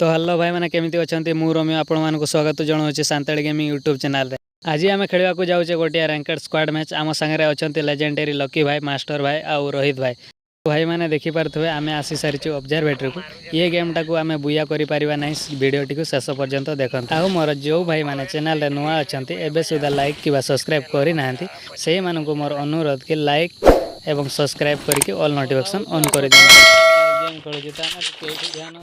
ତ ହ୍ୟାଲୋ ଭାଇମାନେ, କେମିତି ଅଛନ୍ତି? ମୁଁ ରମ୍ୟ ଆପଣମାନଙ୍କୁ ସ୍ୱାଗତ ଜଣାଉଛି ସାନ୍ତାଳି ଗେମିଂ ୟୁଟ୍ୟୁବ୍ ଚ୍ୟାନେଲରେ। ଆଜି ଆମେ ଖେଳିବାକୁ ଯାଉଛେ ଗୋଟିଏ ରାଙ୍କେଡ୍ ସ୍କ୍ୱାଡ୍ ମ୍ୟାଚ୍। ଆମ ସାଙ୍ଗରେ ଅଛନ୍ତି ଲେଜେଣ୍ଡାରୀ ଲକି ଭାଇ, ମାଷ୍ଟର ଭାଇ ଆଉ ରୋହିତ ଭାଇ। ଭାଇମାନେ ଦେଖିପାରୁଥିବେ, ଆମେ ଆସିସାରିଛୁ ଅବଜରଭେଟରୀକୁ। ଇଏ ଗେମ୍ଟାକୁ ଆମେ ବୁୟା କରିପାରିବା ନାହିଁ। ଭିଡ଼ିଓଟିକୁ ଶେଷ ପର୍ଯ୍ୟନ୍ତ ଦେଖନ୍ତୁ। ଆଉ ମୋର ଯେଉଁ ଭାଇମାନେ ଚ୍ୟାନେଲରେ ନୂଆ ଅଛନ୍ତି, ଏବେ ସୁଦ୍ଧା ଲାଇକ୍ କିମ୍ବା ସବସ୍କ୍ରାଇବ୍ କରିନାହାନ୍ତି, ସେଇମାନଙ୍କୁ ମୋର ଅନୁରୋଧ କି ଲାଇକ୍ ଏବଂ ସବସ୍କ୍ରାଇବ୍ କରିକି ଅଲ୍ ନୋଟିଫିକେସନ୍ ଅନ୍ କରିଦିଅନ୍ତୁ। ଗେମ୍ ଖେଳୁଛି ତ ଆମେ କେଇଠି ଧ୍ୟାନ।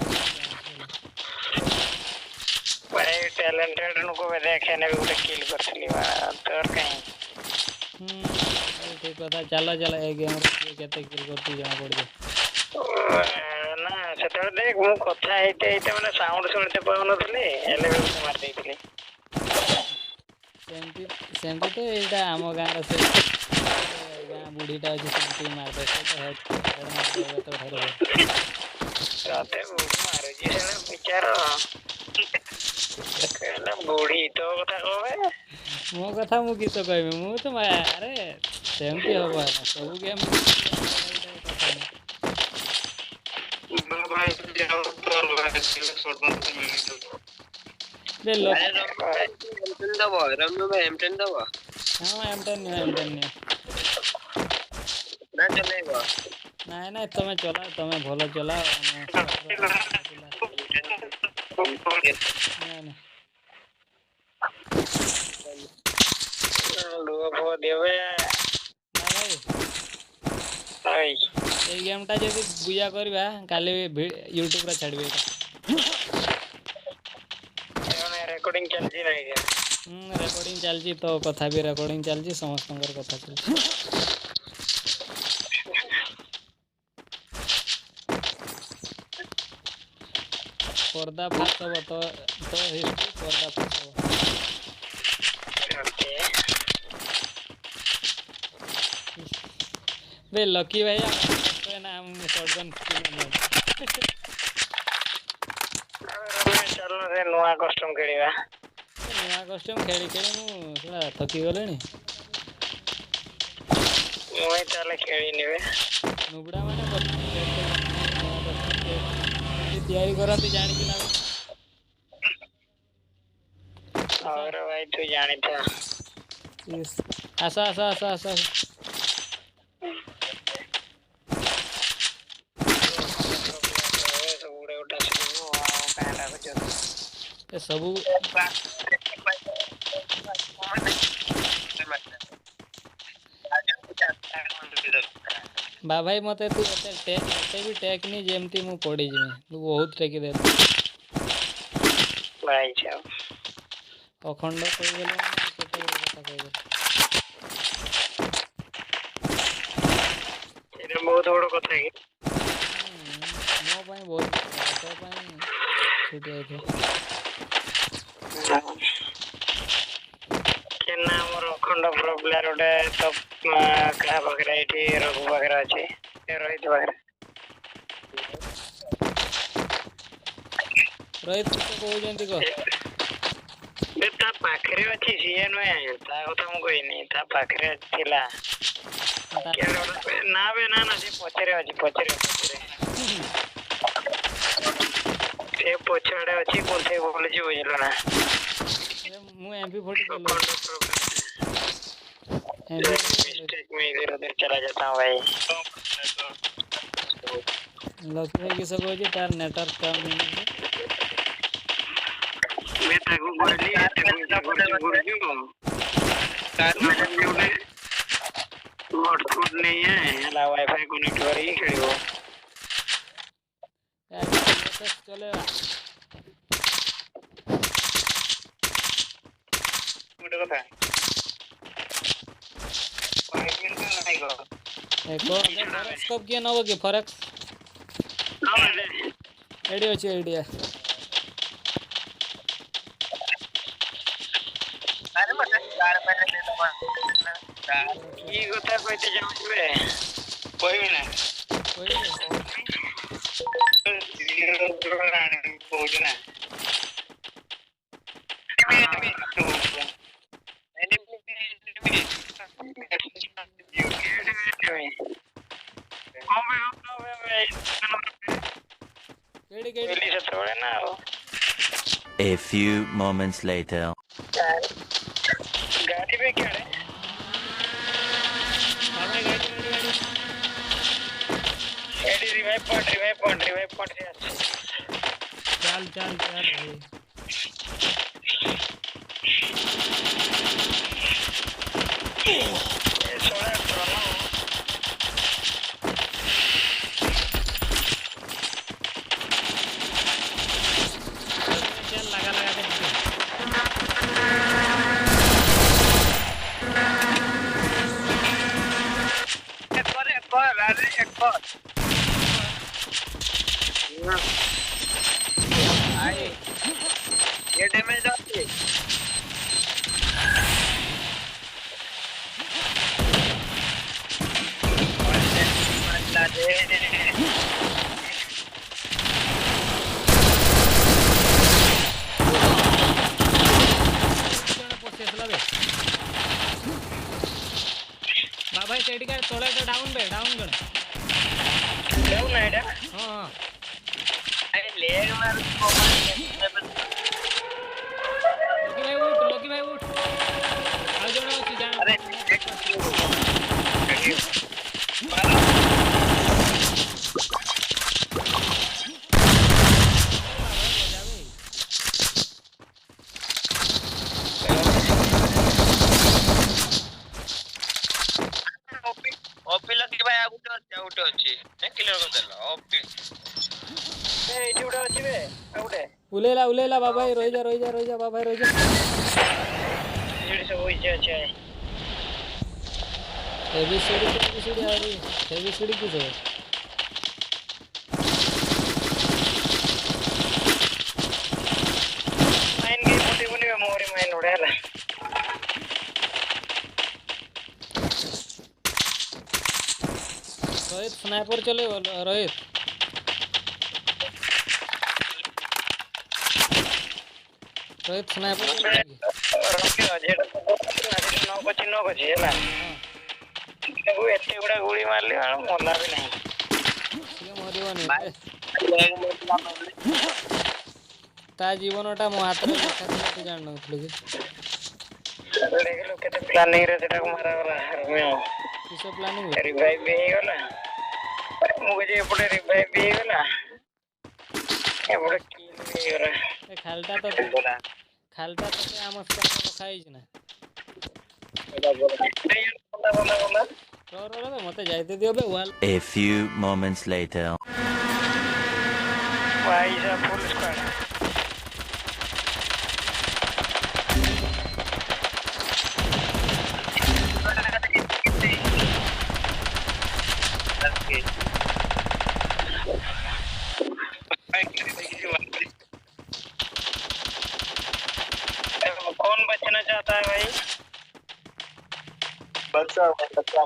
ଭାଇ, ଟ୍ୟାଲେଣ୍ଟେଡ ଲୋକ ଦେଖେନେ ବି ଗୋଟେ କିଲ୍ କରିଥିଲି ବା, ତୋର କାହିଁ? ହୁଁ, ଠିକ କଥା। ଚାଲ ଚାଲ, ଏ ଗେମ୍ରେ କିଏ କେତେ କିଲ୍ କରୁଛି ଜଣା ପଡ଼ିଯିବ। ନା, ସେତେବେଳେ ଦେଖ, ମୁଁ କଥା ହେଇତେ ହେଇତେ ମାନେ ସାଉଣ୍ଡ ଶୁଣିତେ ପାଉନଥିଲି, ହେଲେ ବି ମୁଁ ମାରି ଦେଇଥିଲି। ସେମିତି ସେମିତି ତ ଏଇଟା ଆମ ଗାଁର ସେ ଗାଁ ବୁଢ଼ୀଟା ଅଛି, ସେମିତି ମାରିଦେବ। ସେ ତ ହେଡ଼ ହେଡ଼ ମାରିଦେବ ତୋ ଠାରୁ। ତତେ ବୁଢୀ ମାରୁଛି ସେଟା ବିଚାର କହିଲା ବୁଢୀ, ତୋ କଥା କହ। ମୋ କଥା ମୁଁ କିସ କହିବି? ମୁଁ ତ ଆରେ ସେମିତି ହବ ନା ସବୁ ଗେମ୍ କଥା ନାହିଁ। ଭାଇ, ବେ ଲୋକ ଦବ ରମ୍ୟ ଭାଇ, ଏମ୍ ଟେନ୍ ଦବ। ହଁ, ଏମ୍ ଟେନ୍ ନିଅ, ଏମ୍ ଟେନ୍ ନିଅ। ନା, ଚଲେଇବ? ନାଇଁ ନାଇଁ, ତମେ ଚଲାଅ, ତମେ ଭଲ ଚଲାଅ। ଆମେ ନିଅ ନିଅ। ଲୁହ ଫୁହ ଦିଅ ବେ। ନା ଭାଇ। ଭାଇ। ଏଇ ଗେମ୍ଟା ଯଦି ବୁୟା କରିବା, କାଲି ୟୁଟ୍ୟୁବରେ ଛାଡ଼ିବି ଏଇଟା। ରେକର୍ଡିଂ ଚାଲିଛି ନାଇଁ? ହୁଁ, ରେକର୍ଡ଼ିଂ ଚାଲିଛି। ତୋ କଥା ବି ରେକର୍ଡ଼ିଂ ଚାଲିଛି, ସମସ୍ତଙ୍କର କଥା ଚାଲିଛି। ପର୍ଦା ଫାଶ ହବ ତ, ତୋ ହିଷ୍ଟ୍ରି ପର୍ଦା ଫାଶ ହବ। ଓକେ। ବେ ଲକି ଭାଇ, ନା ସଟଗନ୍। ଚାଲୁନ, ସେ ନୂଆ କଷ୍ଟମ ଖେଳିବା। ନୂଆ କଷ୍ଟ୍ୟୁମ୍ ଖେଳି ଖେଳି ମୁଁ ଶଳା ଥକି ଗଲିଣି। ମୁଁ ତାହେଲେ ଖେଳିନି ବେ। ନୁବୁଡ଼ା ମାନେ କଷ୍ଟ୍ୟୁମ୍ ନୂଆ କଷ୍ଟ୍ୟୁମ୍ କେମିତି ତିଆରି କରନ୍ତି ଜାଣିଛୁ ନା? ହଉରେ ଭାଇ, ତୁ ଜାଣିଥା। ଇସ୍, ଆସ ଆସ ଆସ ଆସ ଆସ। ସବୁ ଗୋଟେ ଗୋଟେ ଆସିବୁ ଆଉ କାଁ ଡାକୁଛୁ? ଏ ସବୁ ବା ଭାଇ, ମତେ ତୁ ଏତେ ଏତେ ବି ଟେକନି ଯେମିତି ମୁଁ ପଡ଼ିଯିବି। ତୁ ବହୁତ ଟେକିଦେଲୁ। ଭାଇ ସାହେବ। ଅଖଣ୍ଡ କହିଗଲେ ମାନେ କେତେ ବଡ଼ କଥା କହିଦେଲୁ। ଏଇଟା ବହୁତ ବଡ କଥା କି? ମୋ ପାଇଁ ବହୁତ ବଡ଼ କଥା, ତୋ ପାଇଁ ଛୋଟିଆ ହେଇଥିବ। କେନା ଆମର ଅଖଣ୍ଡ ପ୍ରୋ ପ୍ଲେୟାର ଗୋଟେ ତ କାହା ପାଖରେ? ଏଇଠି ରଘୁ ପାଖରେ ଅଛି, ଏ ରୋହିତ ପାଖରେ। ରୋହିତ ତ କହୁଛନ୍ତି, କହ। ବେ, ତା ପାଖରେ ଅଛି, ସିଏ ନୁହେଁ, ତା କଥା ମୁଁ କହିନି, ତା ପାଖରେ ଥିଲା। କିଏ ଗୋଟେ, ନା ବେ, ନା ନା, ସେ ପଛରେ ଅଛି, ପଛରେ ପଛରେ, ସେ ପଛଆଡେ ଅଛି, କୁନ୍ଥେଇ ବୁଲୁଛି, ବୁଝିଲୁ ନା? ଏ ମୁଁ ଏମ୍ପି 40 ଚଲାଉଛି। ଅଖଣ୍ଡ ପ୍ରୋ। ଏମ୍ପି मिस्टेक में इधर उधर चला जाता हूँ भाई। ଲକି ଭାଇ କିସ କହୁଛି? ତାର ନେଟୱାର୍କ କାମ ମିଳୁଛି। ମୁଁ ତାକୁ କହିଲି, ଏତେ ପଇସା ଖର୍ଚ୍ଚ କରୁଛୁ, ଗୋଟେ ହଟସ୍ପଟ ନେଇ ଆଏ ହେଲା, ୱାଇଫାଇ କନେକ୍ଟ କରିକି ଖେଳିବ। ଚଲେଇବା। ଗୋଟେ କଥା କହିବି ନା ନାଇଁ, କହ। ଏକ ଫରେକ୍ସ କପ୍ କିଏ ନବ କି ଫରେକ୍ସ? ହଁ ବେ। ଏଇଠି ଅଛି, ଏଇଠି। ଆରେ, ମତେ କାର ପେଲେ ଦେଇଦବ। କି କଥା କହିତେ ଚାହୁଁଛୁ ବେ? କହିବି ନା? କହିବେ। କହୁଛୁ ନା? କଣ ପାଇଁ? କେଇଠି କେଇଠି? କହିଲି ସେତେବେଳେ ନା ଆଉ। A few moments later. ଗାଡି ବି କିଆଡେ। ବାବା, ଗାଡି ଗାଡି ଗାଡି। ଏଠି revive point, revive point, revive point ରେ ଅଛି। ଚାଲ ଚାଲ ଚାଲ ଭାଇ। ଏ ଶଳା ପ୍ରଣବ। ଚାଲ, লাগা লাগা କେ ଜିତେ। କର କର, ଆରେ କର। I A damage ଅଛି। ଜଣେ ପଶି ଆସିଲା ବେ। ବାବା, ସେଇଠିକା ତଳେ ଡାଉନ ବେ, ଡାଉନ ଜଣେ। ଯାଉ ନା ଏଇଟା। ହଁ। I leg ମାରୁଛି। ଲକି ଭାଇ ଉଠ, ଲକି ଭାଇ ଉଠ, ଆଉ ଜଣେ ଅଛି ଜାଣ। ଆରେ। ଯାବେ। ଓପି ଓପି, ଲକି ଭାଇ, ଆଉ ଗୋଟେ ଅଛି, ଆଉ ଗୋଟେ ଅଛି, କ୍ଲିୟର କରିଦେଲ ଓପି। ଏ ଏଇଠି ଗୋଟେ ଅଛି ବେ, ଆଉ ଗୋଟେ। ଉଲେଇଲା, ଉଲେଇଲା। ବାବା ଭାଇ, ରହିଯା, ରହିଯା, ରହିଯା। ବାବା ଭାଇ, ରହିଯା। ସେଠି ସବୁ ହେଇଛି ଅଛି। ଏବିସିଡି, ଏବିସିଡି, ଆହୁରି ଏବିସିଡି କି ସବୁ। ମାଇନ୍ କେହି ଫୁଟିବୁନି ବେ, ମୋରି ମାଇନ୍ ଗୋଟେ ହେଲା। ରୋହିତ, ସ୍ନାଇପର ଚଲେଇବ ରୋହିତ। ରୋହିତ, ସ୍ନାଇପର ଚଲେଇବ କି? ରଖିବ ଯେଟା ନକ୍ ଅଛି, ନକ୍ ଅଛି ହେଲା। ତାକୁ ଏତେ ଗୁଡା ଗୁଳି ମାରିଲି, ଆଉ ମଲା ବି ନାହିଁ। ସିଏ ମରିବନି। ଭାଇ। ଲେଗ ମାରିଲା। ତା ଜୀବନଟା ମୋ ହାତରେ ଲେଖା ଥିଲା, ତୁ ଜାଣିନଥିଲୁ କି? ଦେଖିଲୁ କେତେ ପ୍ଲାନିଂ ରେ ସେଟାକୁ ମାରାଗଲା ରୋମିଓ। କିସ ପ୍ଲାନିଂ? ରିଭାଇଭ ବି ହେଇଗଲା। ମୁଁ କହୁଛି ଏପଟେ ରିଭାଇଭ ବି ହେଇଗଲା, ଏପଟେ କିଲ୍ ବି ହେଇଗଲା। ଏ ଖାଲଟା ତତେ, ଖାଲଟା ତତେ ଆମ ସ୍କ୍ୱାଡରେ ରଖା ହେଇଛି ନା? ବନ୍ଦା ବନ୍ଦା ବନ୍ଦା। ର ର ର, ମତେ ଯାଇତେ ଦିଅ ବେ wall. A few moments later. ଭାଇ ସାହେବ, ଫୁଲ୍ ସ୍କ୍ୱାଡ। कौन बचना चाहता है भाई? ବଚ୍ଚା ବଚ୍ଚା।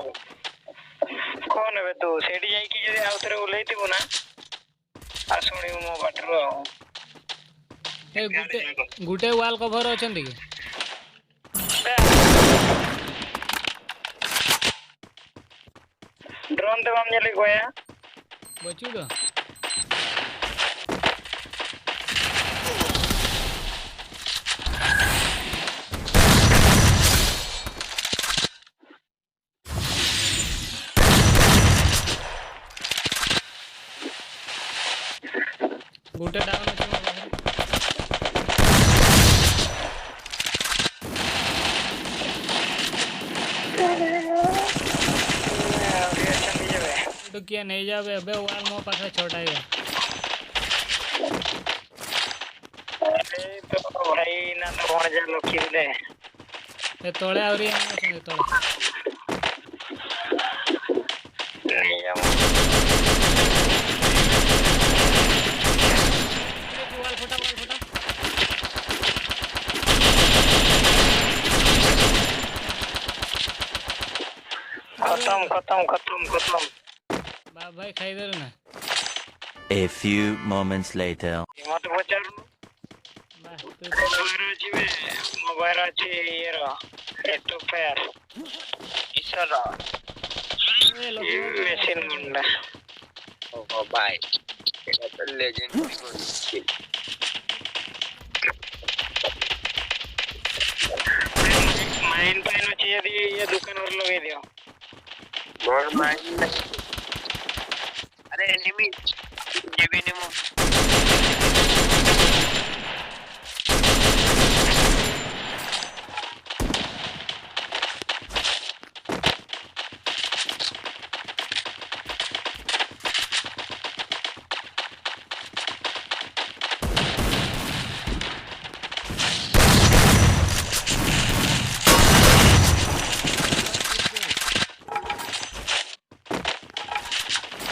କଣ ଏବେ ତୁ ସେଇଠି ଯାଇକି ଯଦି ଆଉ ଥରେ ଓହ୍ଲେଇଥିବୁ ନା, ଆଉ ଶୁଣିବୁ ମୋ ପାଟିରୁ ଆଉ। ଏ ଗୋଟେ ଗୋଟେ ୱାଲ୍ କଭର ଅଛନ୍ତି କି? ଡ୍ରୋନ୍ ତ ବାମ ଜଲି ଗୟା। ବଚୁ ତ। ଗୋଟେ ଡାଉନ୍ ଅଛି ମୋ ପାଖରେ। ଆହୁରି ଅଛନ୍ତି ଯେବେ। ଏଠୁ କିଏ ନେଇଯାବେ ଏବେ ୱାଲ୍, ମୋ ପାଖରେ ଛଅଟା ହେଇଗଲା। ଆରେ ତୋ ଭାଇ ନା ତ ଭଣଜା ଲକି ବୋଧେ। ଏ ତଳେ ଆହୁରି enemy ଅଛନ୍ତି ତଳେ। ନେଇଯା। ୱାଲ୍ ଫଟା, ୱାଲ୍ ଫଟା। ଖତମ, ଖତମ, ଖତମ, ଖତମ। ବାପ ଭାଇ, ଖାଇଦେଲୁ ନା? A few moments later. ମତେ ପଚାରୁନୁ। ବାह, ତୁ ମୋବାଇଲ ଅଛି ବେ, ମୋବାଇଲ ଅଛି ଇଏର ଏଟୁ ଫେୟାର। କିଶୋର। ଏ ଲକି ଭାଇ। ମେସିନ୍ ମୁଣ୍ଡା। ଓ ଭାଇ, ଏଟା ତ ଲେଜେଣ୍ଡ। ଯଦି ଇଏ ଦୋକାନରେ ଲଗେଇ ଦିଅ। ମୋର ମାଇଣ୍ଡ ନାହିଁ। ଆରେ, ଏନିମି, ଯିବିନି ମୁଁ।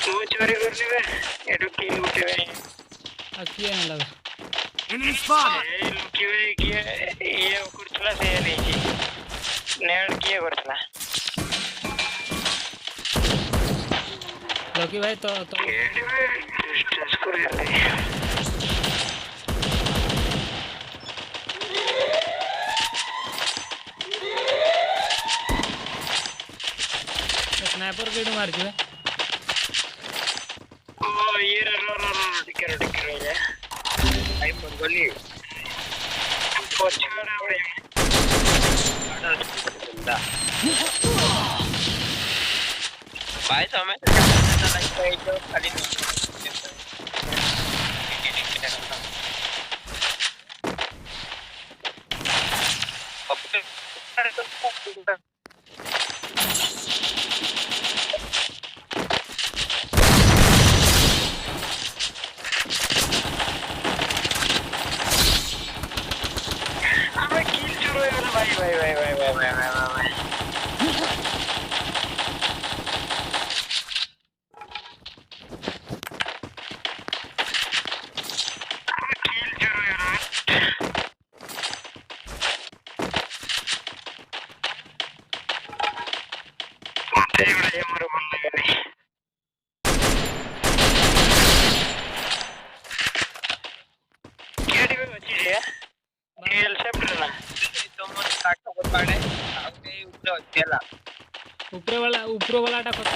ମୁଁ ଚୋରି କରୁନି ବେ, ଏଠୁ କିଲ୍ ଉଠେଇବେ। ଆଉ କିଏ ନେଲା ବେ? Enemy spotted. ଏଇ ଲୁକି ଭାଇ, କିଏ ଇଏ କରୁଥିଲା ସେ ନେଇଛି। ନେଟ୍ କିଏ କରିଥିଲା? ଲକି ଭାଇ ତ ଏଠି ବେ ଡିଷ୍ଟାନ୍ସ କରିଦେଲେ। ସ୍ନାଇପର କେଠୁ ମାରିଛି ବେ? ଓ, ଇଏ ର ର ର ର, ଟିକେ ର, ଟିକେ ରହିଯା। ଭାଇ, ମରିଗଲି। ପଛଆଡ଼େ ଗୋଟେ। ଭାଇ, ସମସ୍ତେ ଲାଇକ୍ ଖାଲି। ଆମେ କିଲ୍ ଚୋର ହେଇଗଲା ଭାଇ, ଭାଇ, ଭାଇ, ଭାଇ, ଭାଇ, ଭାଇ, ଭାଇ, ଭାଇ, ଭାଇ। ଆମେ କିଲ୍ ଚୋର ହେଇଗଲା। ମତେ ଏଗୁଡ଼ା ଜମାରୁ ଭଲ ଲାଗେନି। କିଏ ଟିକେ ଅଛି ଯେ ଏଲ୍ ସେପ୍ଟର ନା? ତମର କାଠ ପାଡେ, ଆଉ କେହି ଉପରେ ଅଛି ହେଲା। ଉପରେ ବାଲା, ଉପର ବାଲାଟା କଥା।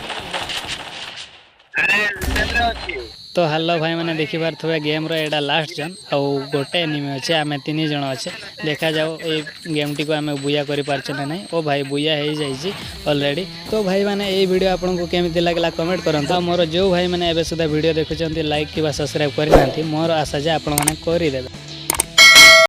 ଆରେ, ଏଲସେପ୍ରେ ଅଛି। ତ ହାଲୋ ଭାଇମାନେ, ଦେଖିପାରୁଥିବେ ଗେମ୍ର ଏଇଟା ଲାଷ୍ଟ ଜୋନ୍ ଆଉ ଗୋଟେ ଏନିମି ଅଛି। ଆମେ ତିନି ଜଣ ଅଛେ। ଦେଖାଯାଉ ଏଇ ଗେମ୍ଟିକୁ ଆମେ ବୁୟା କରିପାରୁଛେ ନା ନାହିଁ। ଓ ଭାଇ, ବୁୟା ହେଇଯାଇଛି ଅଲରେଡ଼ି। ତ ଭାଇମାନେ, ଏଇ ଭିଡ଼ିଓ ଆପଣଙ୍କୁ କେମିତି ଲାଗିଲା କମେଣ୍ଟ କରନ୍ତୁ। ଆଉ ମୋର ଯେଉଁ ଭାଇମାନେ ଏବେ ସୁଦ୍ଧା ଭିଡ଼ିଓ ଦେଖୁଛନ୍ତି, ଲାଇକ୍ କିମ୍ବା ସବସ୍କ୍ରାଇବ୍ କରିନାହାନ୍ତି, ମୋର ଆଶା ଯେ ଆପଣମାନେ କରିଦେବେ।